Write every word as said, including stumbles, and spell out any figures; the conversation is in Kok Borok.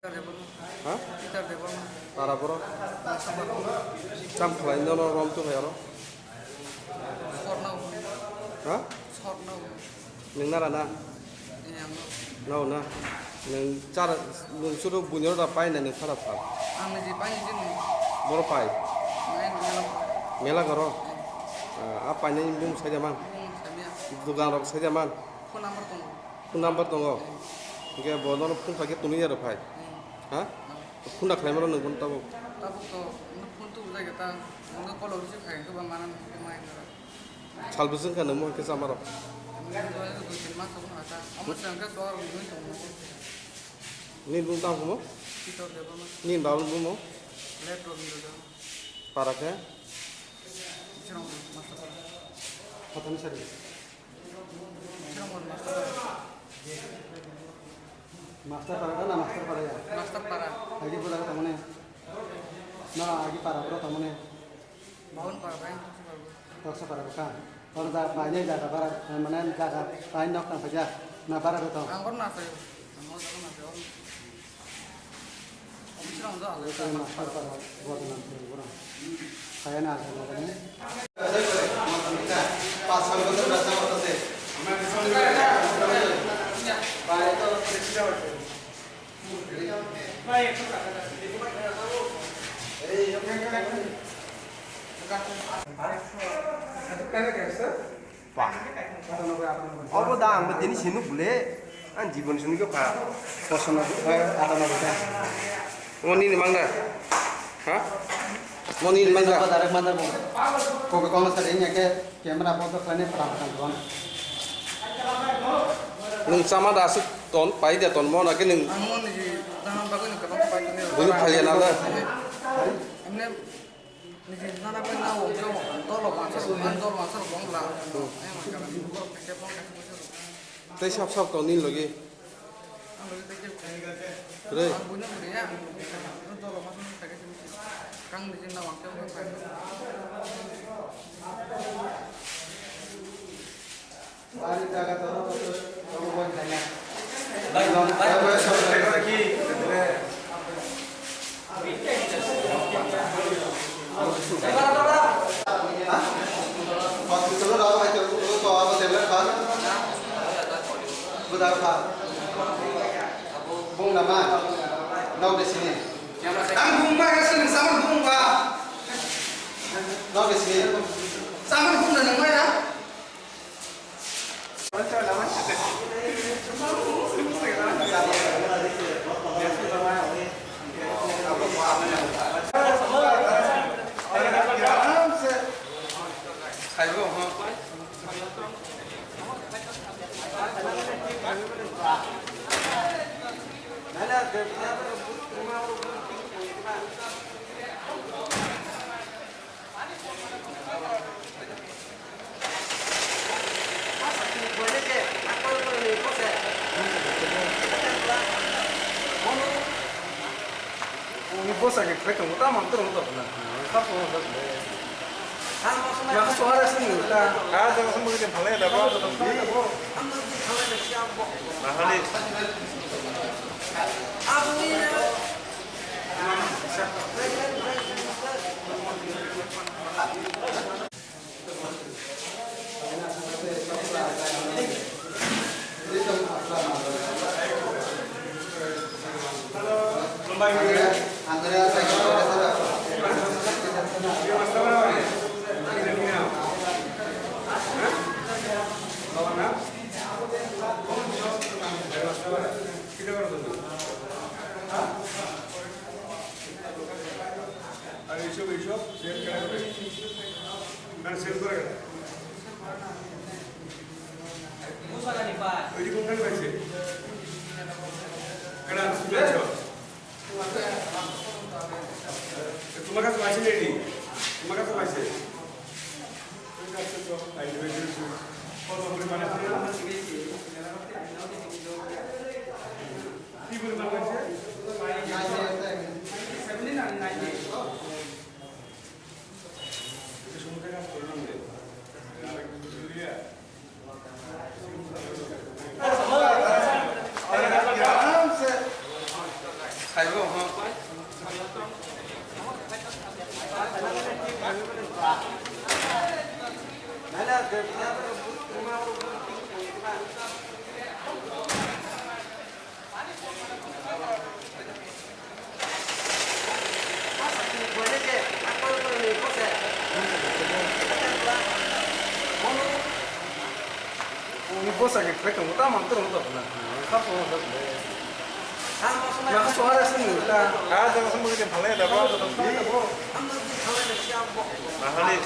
Peter Debbarma. Ha? Peter Debbarma. Para boro. Master Para. Cham khlai no no rom tu hai aro. Sor nao. Ha? Sor nao. Nwng nara na? Eh, ang no. Nao na. Nwng chara, nwng suru bunyoro da pai na nwng khara pha. Ang ni je pai je ni. Boro pai. Nai mela. Mela goro. Eh. Ah, a pai ni bung sai jaman. Bung sai ya. Dugan rok sai jaman. Phone number tongo. Phone number tongo? Hmm. Hingke bo nono phone khaikhe tonwi ya rw phai? Hmm. Ha? Hmm. Phone da khlaimano nwng bono tabuk? Tabuk to, nwng phone tubujak ya ta, nwng call receive khai khe ba manani hingke mai nara. Sal bwswk wngkha nwng mo hingke chamarok? Nwng dui tin mas wngkha ta. Omo se hingke chuwak rok nwngwi tongo. Nini bung tamo? Peter Debbarma. Nini babani bumo? Late Robindra Debbarma. Para khe? Bisramganj Master Para. Kotoni sari? Master Para na Master Para ya? Master Para. Agi pura tongmani. Na agi para pura tongmani. Bahun Para bai. Toksa Para ka. Oro da bai ne jaga bara mane jaga bai nok tang paja. Na bara beto. Ang oro na sayo. Ang oro na sayo. Ito yung master para bodonam sa guro. Kaya na asa na kanya. Pas sal bojor basa hote se. Ba. Obo da ang bo tini sinuk bole. Ang jibon sinuk yo kha. Kosono, eh, atano bole. Mo nini mangda? Ha? Mo nini mangda? Direct mangda bo. Kobe kono sa ring ya ke camera photo khlaini pram pram don. Nwng chama da aswk ton, pai da ton mo na ke nwng. Ang mo niji dana bagwi nwng kwbang pai tongwi. Buino phalia na da? Emne. Niji nana bai na o jo dolo wansar, dolo wansar bong la. Ai ma kala ni borok kaisa bong kaisa kaisa. Tei sap sap tong nini logi. Ang logi tei kebo kaya. Re. Ang buino bwrwi ya, ang dolo wansar ni kaisa kaisa. Kang niji na wansar bong kaya. Bung nama? Nau de sini. Ang bung ba ya sini sama bung ba. Nau de sini. Sama bung na nang ba ya. Ni bosa ke kwe tong ta mang tong ta na. Ka so na. Ya so ara sini ta. Ka ta so mo ke phale da ba. Mahali. Ari isu isu, siap kena kena. Mana siap kena kena. Ini kau kan baca. Kena sudah jawab. Terima kasih masih ini. Terima kasih masih. Ni bosa ke kwe tong ta mang tong ta na. Kha so na. Ya so ara sin ta. Ka ta so mo ke phale da ba. Mahali.